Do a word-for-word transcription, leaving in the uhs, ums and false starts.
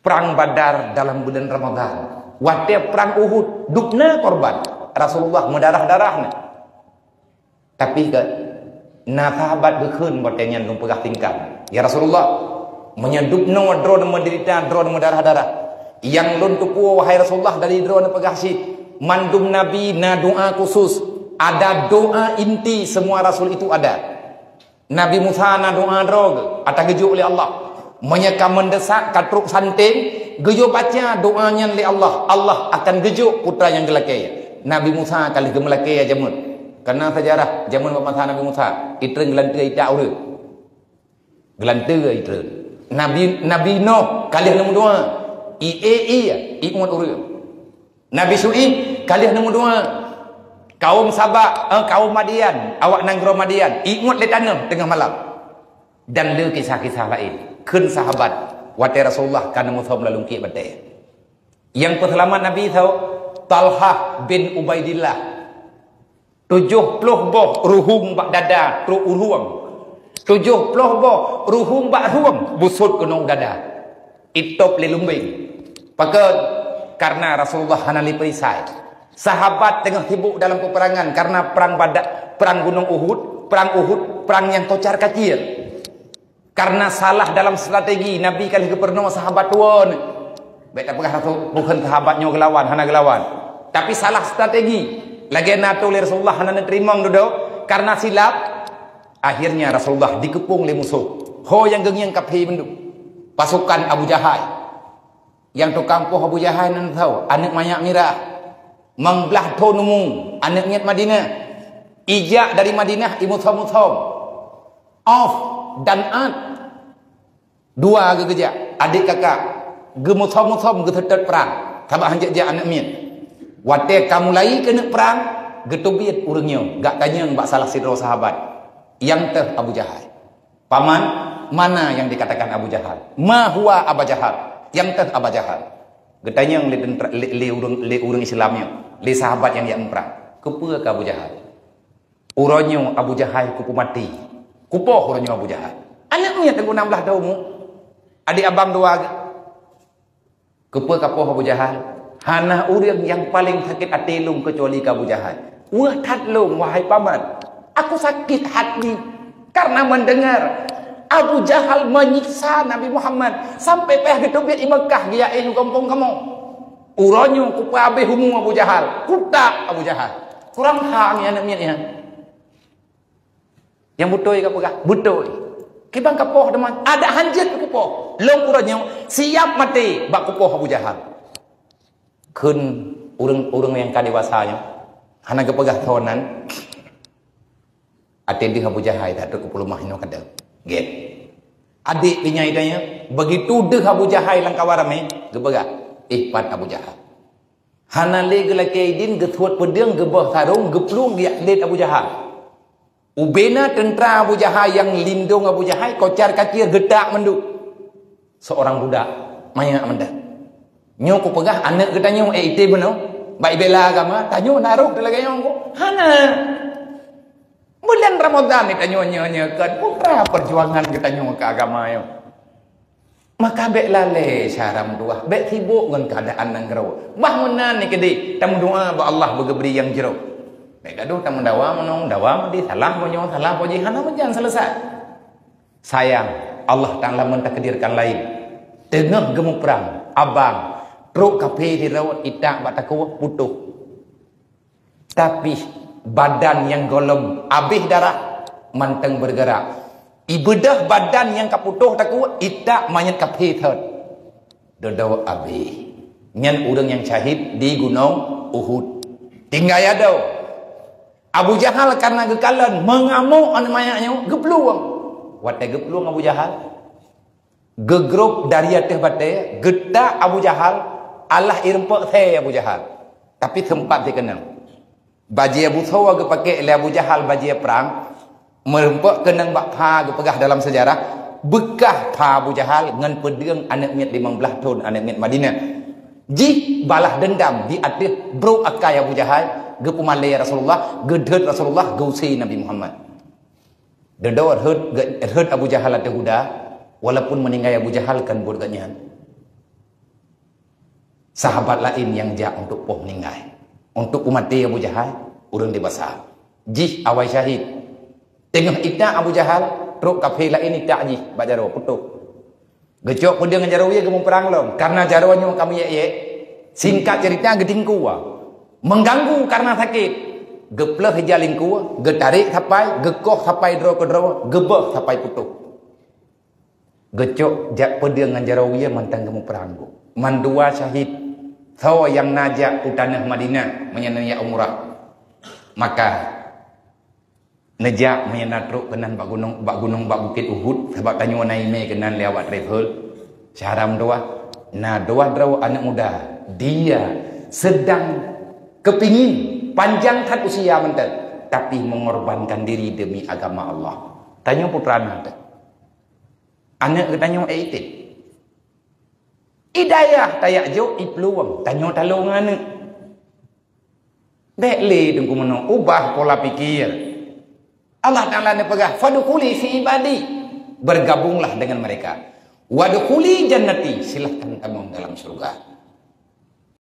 Prang Badar dalam bulan Ramadan. Watée prang Uhud, dubna korban. Rasulullah meudarah-darah na. Tapi ka na sahabat geukheun watée nyan lôn peugah tingkat, "Ya Rasulullah, meunyoe dubnoe droeneuh meudeurita, droeneuh meudarah-darah, nyang lôn teupeue, wahai Rasulullah, dari droeneuh peugah cit, mandum nabi na doa khusus, ada doa inti semua rasul itu ada." Nabi Musa na doa droe geuh, ata geujok lé Allah. Meunyoe ka meundesak, ka trok santém, geuyue baca doa nyan lé Allah, Allah akan geujok putra nyang geulakée. Nabi Musa ka lheueh geumeulakée jameun. Kana sejarah jameun bak masa Nabi Musa, itreun geulanteue itak ureuëng. Geulanteue itreun. Nabi, Nabi Nuh ka lheueh neumeudoa, i-e ie, iuet ureuëng. Nabi Syu'aib ka lheueh neumeudoa, kaum Saba, eh, kaum Madian, awak nanggroe Madian, iuet lé tanoh teungoh malam. Dan le kisah-kisah laén. Kheun sahabat, watée Rasulullah ka neumeusom lam lungkiek batée. Nyang peuseulamat Nabi tho, Talhah bin Ubaidillah. Tujoh ploh boh ruhueng bak dada trok ureuëng. Tujoh ploh boh ruhueng bak rueng busot keunoe u dada. Itôb lé lumbeng. Pakon? Karena Rasulullah hana lé perisai. Sahabat teungoh sibuk dalam peperangan karena perang Badar, perang Gunong Uhud, perang Uhud, perang nyang kocar-kacir. Karena salah dalam strategi, Nabi ka lheueh geupeurunoe sahabat tuwoe. Bék tapeugah rasul, bukan sahabat nyoe geulawan, hana geulawan. Tapi salah strategi. Lagée na tuléh Rasulullah hana neuteurimong dudoe, karena silap. Akhirnya Rasulullah dikeupung lé musoh. Ho nyang geungieng kaphé mandum. Pasukan Abu Jahal. Nyang tukang poh Abu Jahal nan tho, aneuëk manyak mirah. Mang blaih thon umu, aneuëk miet Madinah. Ijak dari Madinah, imusom-musom. Auf dan Ad. Dua geugeujak, adék kakak. Geumusom-musom geuseutôt prang, sabab hanjeuet jak aneuëk miet. Watée ka mulai keuneuk prang, geuteubiet ureuëng nyoe, gak tanyong bak salah sidroe sahabat. Nyang teuh Abu Jahal. Paman, mana yang dikatakan Abu Jahal? Ma huwa Aba Jahal? Nyang teuh Aba Jahal? Geutanyong lé tentra-, lé, lé ureuëng, lé ureuëng Islam nyoe, lé sahabat nyang jak muprang. Keupeue keu Abu Jahal? Uroe nyoe Abu Jahal kupeumaté. Kupoh uroe nyoe Abu Jahal. Aneuëk miet teungku nam blaih thon umu. Adék abang dua geuh. Keupeue kapoh Abu Jahal? Hana ureuëng nyang paleng sakét até lôn keucuali keu Abu Jahal. Weueh that lôn, wahai paman. Aku sakét hati karena mendengar Abu Jahal menyiksa Nabi Muhammad sampai payah geuteubiet i Meukah, geujak éh u gampông kamoe. Uroe nyoe kupeuabéh umu Abu Jahal, kutak Abu Jahal. Kurang ha nyan aneuëk miet nyan. Nyang beutôi ka peugah, beutôi. Kiban kapoh teuma, adak hanjeuet kupoh. Lôn uroe nyoe siap maté bak kupoh Abu Jahal. Kheun ureuëng-ureuëng nyang ka dewasa nyoe, hana geupeugah thon nan. Até deuh Abu Jahal that teupeuleumah inoe kadang. Gét. Adék pih nyang itanya, begitu deuh Abu Jahal lam kawan ramé, geupeugah, "Eh, pat Abu Jahal." Hana lé geulakée idin, geusuet peudeueng, geuboh sarong, geuplueng, geujak lét Abu Jahal. Ubena teuntra Abu Jahal nyang lindong Abu Jahal, kocar-kacir geutak mandum. Seorang budak, manyak mantong. Nyoe kupeugah aneuëk geutanyoe, eh, item meunoe, bak ibela agama, tanyoe na rôh lagée nyoe ko? Hana. Bulan Ramadan ni tanyoe nyoe-nyoe kan, peue perjuangan geutanyoe keu agama nyoe. Maka bék lalée syara meutuwah, bék sibok ngon keuadaan nanggroe. Bah meunan ni keudeh, tameudoa bak Allah beugeubri nyang jroh. Bék gadoh tameudawa meunong, dawa meudeh, salah meunyoe, salah poji, hana meujan seuleusoe. Sayang, Allah Taala mentakdirkan lain. Teungoh geumuprang, abang, trok kaphé sidroe itak bak takue putôh. Tapi badan nyang gohlom abéh darah mantong beugeurak. Ibeudôh badan nyang ka putôh takue, itak manyét kaphé thon. Dudoe abéh. Nyan ureuëng nyang syahid di Gunong Uhud. Tinggai adoe. Abu Jahal karena geukalon meungamok aneuëk manyak nyoe geuplueng. Watée geuplueng Abu Jahal, geugrob dari ateueh batée, geutak Abu Jahal, alah irumpok thée Abu Jahal. Tapi seumpat sikeunong. Bajée busoe geupaké lé Abu Jahal bajée prang, meurumpok keunong bak pha geupeugah dalam seujarah, beukah pha Abu Jahal ngon peudeueng aneuëk miet limong blaih thon aneuëk miet Madinah. Jih balah deundam di ateueh brok akai Abu Jahal, geupeumalée Rasulullah, geudhôt Rasulullah, geuuse Nabi Muhammad. Dudoe rhot, rhot Abu Jahal ateueh guda, walaupun meuninggai Abu Jahal kon buet geuh nyan. Sahabat laén nyang jak untuk poh meuninggai. Untuk peumaté Abu Jahal, ureuëng dewasa. Jih awai syahid. Teungoh itak Abu Jahal, trok kafé laén itak jih bak jaroe, putôh. Geucok peudeueng ngon jaroe wie geumeuprang lom, karena jaroe nyoe ka meuyek-yek. Singkat cerita, geutingkue. Mengganggu karena sakit. Geupleuh ija lingkue, geutarek sapai, geukoh sapai droe keudroe, geubeuh sapai putôh. Geucok jak peudeueng ngon jaroe wie mantong geumeuprang. Mandua syahid, soe nyang na jak u tanoh Madinah meunyoe neujak umrah. Maka neujak meunyoe na trok keunan bak gunong, bak gunong, bak Bukét Uhud, sabab tanyoe na imé keunan lé awak travel. Syahram dua, na dua droe aneuëk muda, dia sedang kepingin, panjang that usia mantong, tapi mengorbankan diri demi agama Allah. Tanyoe putra na teuh. Aneuëk geutanyoe ék item. I dayah tajak jok i peuluwang, tanyoe talong aneuëk. Bék lé teungku meunoe, ubah pola pikir. Allah Taala neupeugah, "Fadkhuli fi ibadi." Bergabunglah dengan mereka. "Wadkhuli jannati," silahkan tamong dalam surga.